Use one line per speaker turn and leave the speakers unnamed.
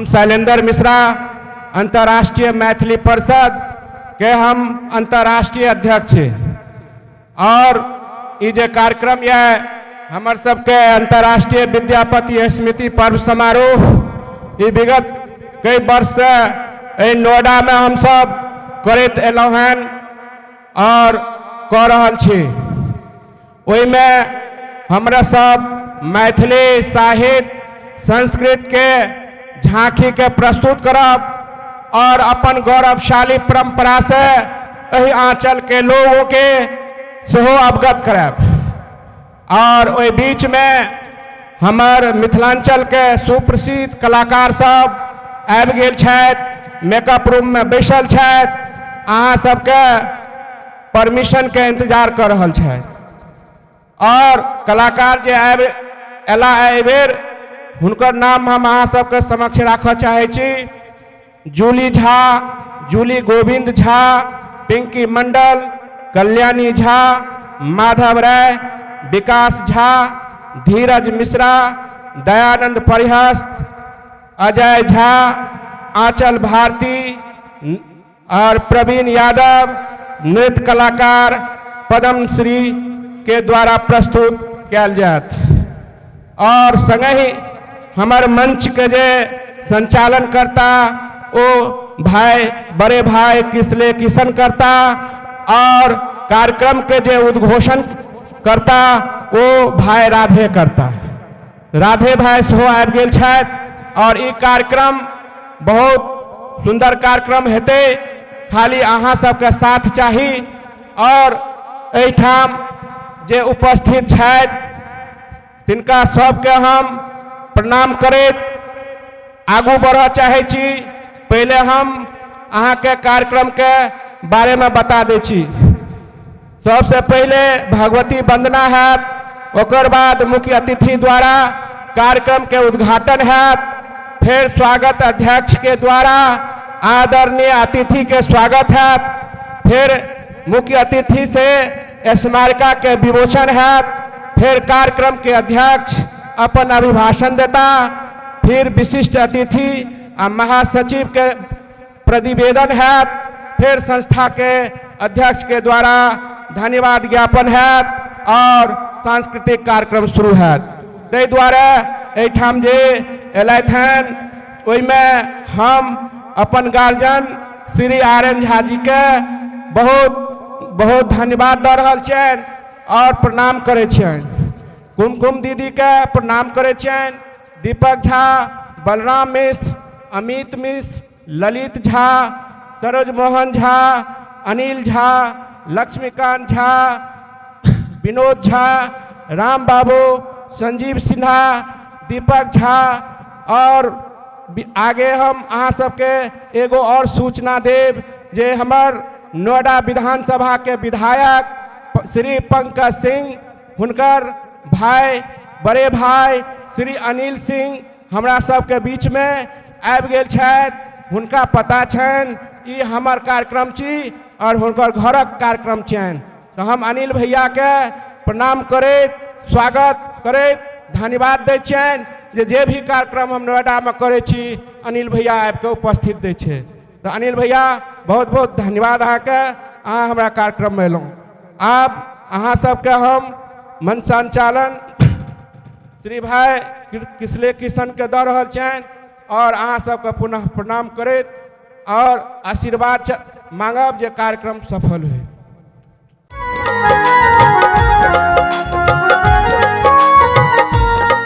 हम शैलेंद्र मिश्रा, अंतर्राष्ट्रीय मैथिली परिषद के हम अंतर्राष्ट्रीय अध्यक्ष छी। और ई जे कार्यक्रम यह हमर सबके अंतर्राष्ट्रीय विद्यापति स्मृति पर्व समारोह, ई विगत कई वर्ष से एहि नोएडा में हम सब करैत एलहुँ हन और कऽ रहल छी। ओहिमे हमरा सब मैथिली साहित्य संस्कृत के झांकी के प्रस्तुत करब और अपन गौरवशाली परंपरा से एहि आंचल के लोगों के सेहो अवगत करायब। और ओहि बीच में हमर मिथिलांचल के सुप्रसिद्ध कलाकार सब आबि गेल छथि, मेकअप रूम में बैसल छथि, अहाँ सबके परमिशन के इंतजार कर रहल छथि। और कलाकार जे आबि अयला एहिबेर, हुनकर नाम हम अहाँ सबके समक्ष राखऽ चाहै छी। जूली झा, जूली गोविंद झा, पिंकी मंडल, कल्याणी झा, माधव राय, विकास झा, धीरज मिश्रा, दयानंद परिहस्त, अजय झा, आंचल भारती और प्रवीण यादव, नृत्य कलाकार पद्मश्री के द्वारा प्रस्तुत कयल जायत। और संगहि हमर मंच के जे संचालन करता ओ भाई बड़े भाई किसले किशन करता और कार्यक्रम के जे उद्घोषण करता ओ भाई राधे करता। राधे भाई सेहो आबि गेल छथि और ई कार्यक्रम बहुत सुंदर कार्यक्रम हेतै, खाली अहाँ सबके साथ चाही। और एहिठाम जे उपस्थित छथि तिनका सबके हम प्रणाम करैत आगू बढ़ऽ चाहै छी। पहिले हम अहाँके कार्यक्रमके बारेमे बता दै छी। सबसे पहिले भगवती वंदना हैत, ओकर बाद मुख्य अतिथि द्वारा कार्यक्रम के उद्घाटन हैत, फिर स्वागत अध्यक्ष के द्वारा आदरणीय अतिथि के स्वागत हैत, फिर मुख्य अतिथि से स्मारिका के विमोचन हैत, फिर कार्यक्रम के अध्यक्ष अपन अभिभाषण देता, फिर विशिष्ट अतिथि आ महासचिव के प्रतिवेदन हैत, फिर संस्था के अध्यक्ष के द्वारा धन्यवाद ज्ञापन हैत और सांस्कृतिक कार्यक्रम शुरू हैत। ताहि दुआरे एहिठाम जे एलथि हन ओहिमे हम अपन गार्जियन श्री आर एन झा जी के बहुत बहुत धन्यवाद दऽ रहल छियनि और प्रणाम करै छियनि। कुमकुम दीदी के प्रणाम करै छियनि, दीपक झा, बलराम मिश्र, अमित मिश्र, ललित झा, सरोज मोहन झा, अनिल झा, लक्ष्मीकांत झा, विनोद झा, राम बाबू, संजीव सिन्हा, दीपक झा। और आगे हम अहाँ सबके एगो और सूचना देब जे हमर नोएडा विधानसभा के विधायक श्री पंकज सिंह, हुनकर भाई बड़े भाई श्री अनिल सिंह हमरा सबके बीचमे आबि गेल छथि। हुनका पता छनि ई हमर कार्यक्रम छी और हुनकर घरक कार्यक्रम छियनि। तऽ हम अनिल भैयाके प्रणाम करैत स्वागत करैत धन्यवाद दै छियनि जे जे भी कार्यक्रम हम नोएडामे करै छी अनिल भैया आबिके उपस्थित दै छै। तऽ अनिल भैया बहुत बहुत धन्यवाद अहाँके, अहाँ हमरा कार्यक्रममे अयलहुँ। आब अहाँ सबके हम मंच संचालन श्री भाई किसले किशन के दऽ रहल छियनि और अहाँ सबके पुनः प्रणाम करैत और आशीर्वाद मांगब जे कार्यक्रम सफल होइ।